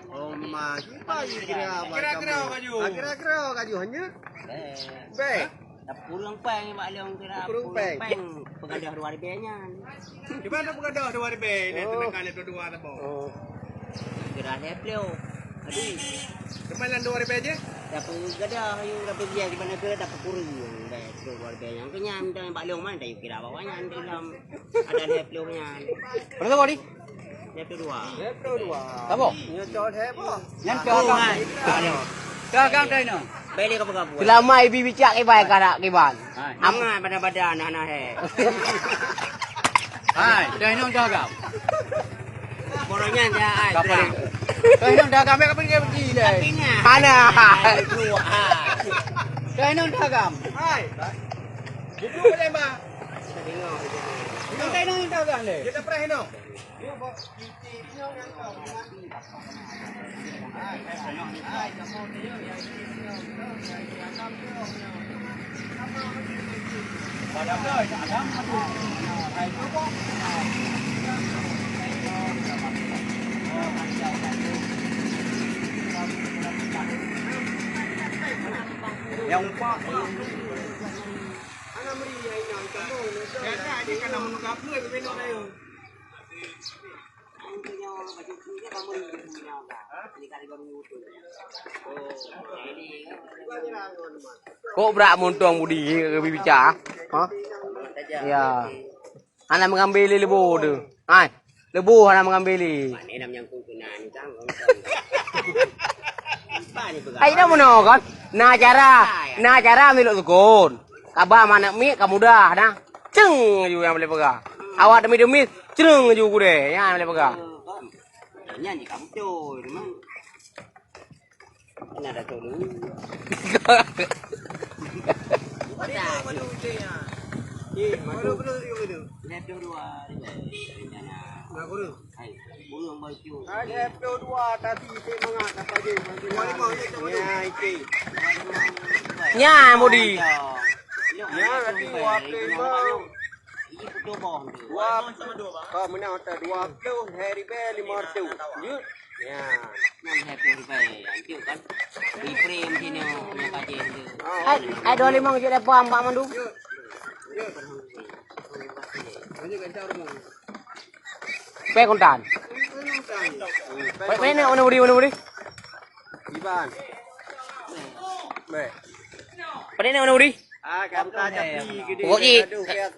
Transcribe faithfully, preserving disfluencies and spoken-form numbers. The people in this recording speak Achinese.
Oh, ma, kiban kira abang. Kira-kira kaju. Ah, kira-kira kaju, hanya. Beh. Peurumpeng bak lôn kira. Peurumpeng. Peurumpeng. Peugadôh dua ribèe nyan. Di mana peugadôh dua ribèe? Ni teuka lhèe dua dua tabo. Oh. Kira lhèe plôh. Jadi, keumalan dua ribèe je? Dah peugadôh, yuk, dah peubiasa di mana ke, dah peukureueng. Dah dua ribèe nyan. Keu nyan, dah bak lôn man, dah yuk kira bak nyan, dalam ada lhèe plôh nyan. Berapa tadi? Lhèe plôh dua. Lhèe plôh dua. Sabo? Nyoe cok lhèe boh. Nyan cok agam. Cok agam dah inoe. Beli kapeugah buet. Seulama ibi bicak kiban ka nak kiban. Hai. Amat pada-pada anak-anak hai. Hai, dah inoe cok agam. Borong nyan dah ai. Kapal. Dah inoe cok agam, ya, kapal dia pergi dah. Tapi nah. Hana. Hai, dua, hai. Dah inoe cok agam. Hai. Duduk boleh, Mak. Kita tengok. Dah inoe cok agam deh. Kita pernah inoe. Yang empat. Kok brat muntong budi ke bibica? Ha? Ya. Hana mengambil lé leubo tu. Hai. Leubo hana mengambil lé. Hai dah meunoe kan? Na cara, na cara milok sukon. Kaba manok miet ka mudah dah. Ceng aju nyang boleh peugah. Awak demi-demi, ceng aju gudeh. Nyang boleh peugah. Nyan di kampung tu, memang. Mana ada tu dulu? Mana, mana ujungnya? Eh, mana? Mana, mana ujungnya tu? Lhèe plôh dua rencana. Enggak kurang. Hai, kurang baju. Hai, lhèe plôh dua tapi saya mangat dapat je. Dua lima je, tak boleh. Ya, itu. Nya, Mudi. Ya, nanti dua puluh lima. Dua, ka meunan hotel dua puluh, lhèe ribèe lima ratus. Lanjut. Ya. Nyan lhèe ploh ribèe. Lanjut kan. Di frame sini, punya kaji tu. Ai, ai dua lima jeuet lepas empat mandu. Lanjut. Lanjut, lanjut, Romo. Pè kontan. Pè, pè ni, mana budi, mana budi? Iban. Bè. Pè ni, mana budi? Ah, kata tapi gede. Pokok ji. Gaduh, ya.